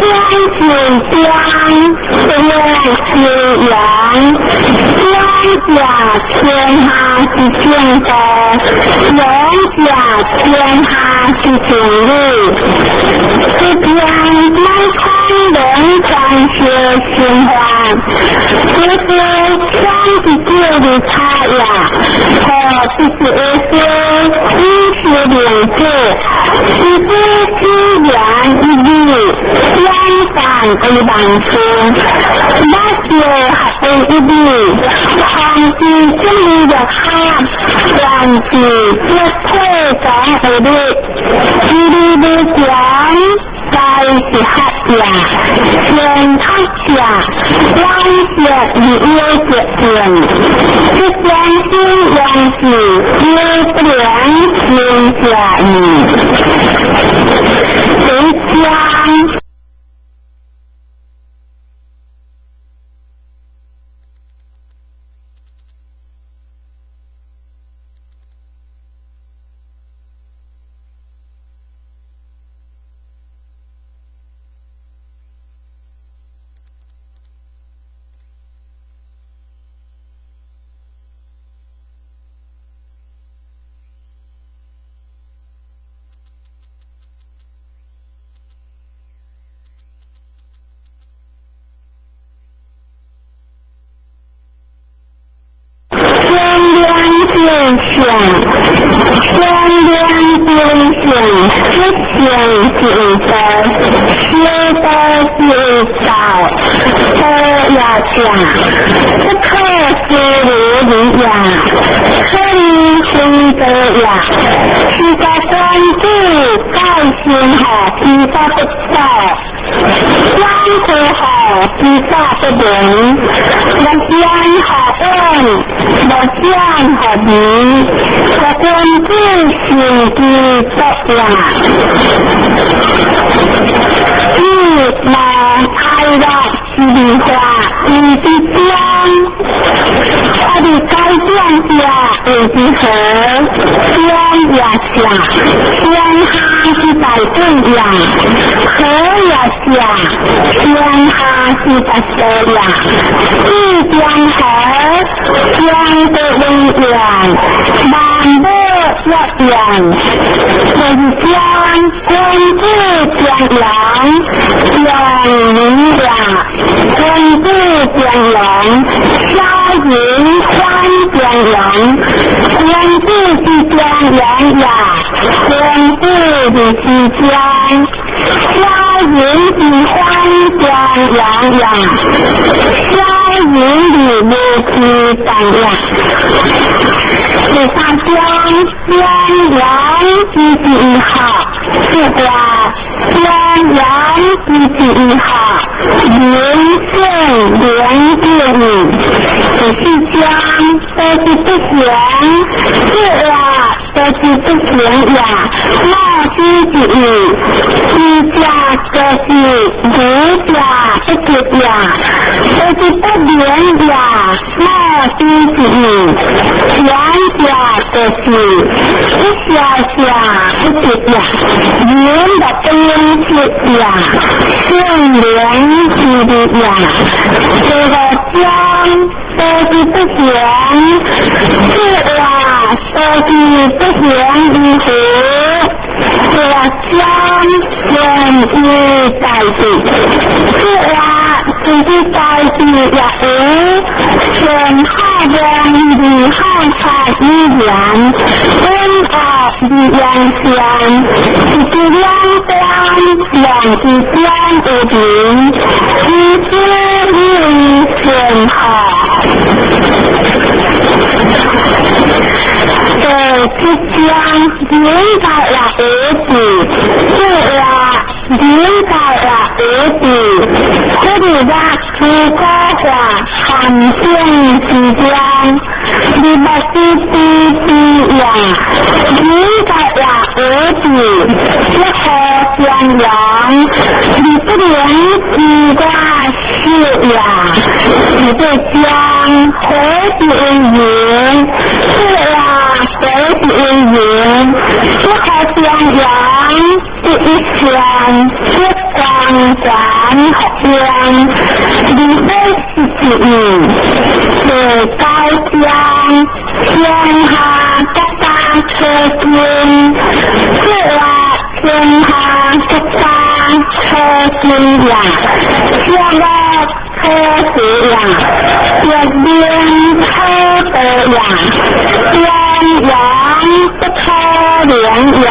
天是光，月是圆，光甲天下是正道，圆甲天下是真理。这边莫可能传授神话，这边天是叫的差呀，和这是一些知识领袖，是这自然一理，相反为万事，那些合为一理，防止这里的哈，防止这退转为理，一理的讲。该是黑呀，全黑呀，黄色是有决定，这相信样子有不良心下意，谁将？不可思议呀，可以非得呀，是在关注盖心好，知道不到，相互好，知道不明，我相好恩，我相好明，我关注心知道呀，一毛太阳是花，一的江，我的该江下为之河，江也下，江下是大水呀，河也下，江下是大水呀，一江河，江的永远，万物一样，为江君子江阳，江明呀，君子江龙，萧云欢江阳，君子是江阳呀，君子的是江，萧云是欢江阳呀，萧云的无是当呀。第三江江阳之之好，是话江阳之之好，连胜连变，第四江都是不行，是话都是不行呀，那之之一家都是无家不结呀，都是不连呀，那之之一两家都是一下下不结呀，连的边是呀，胜连是的呀，这个江都是不行，是话都是不行的河，这个江人是在地，是话是在地呀，全好人的好菜一样，温好的样香，是两端两是江的平，一是一全好。这是江明白了儿子，是啊，明白了儿子，这里的是高华寒暄之江，你们是滴滴呀，明白了儿子，是好江阳，你不能西瓜是呀，你的江何的云，是啊。何的云，是好江阳，是一山，是光傳福音2章11第九章天下國家初經，出來天下國家初經呀，小樂初學呀，一面初道呀，兩陽不可憐呀。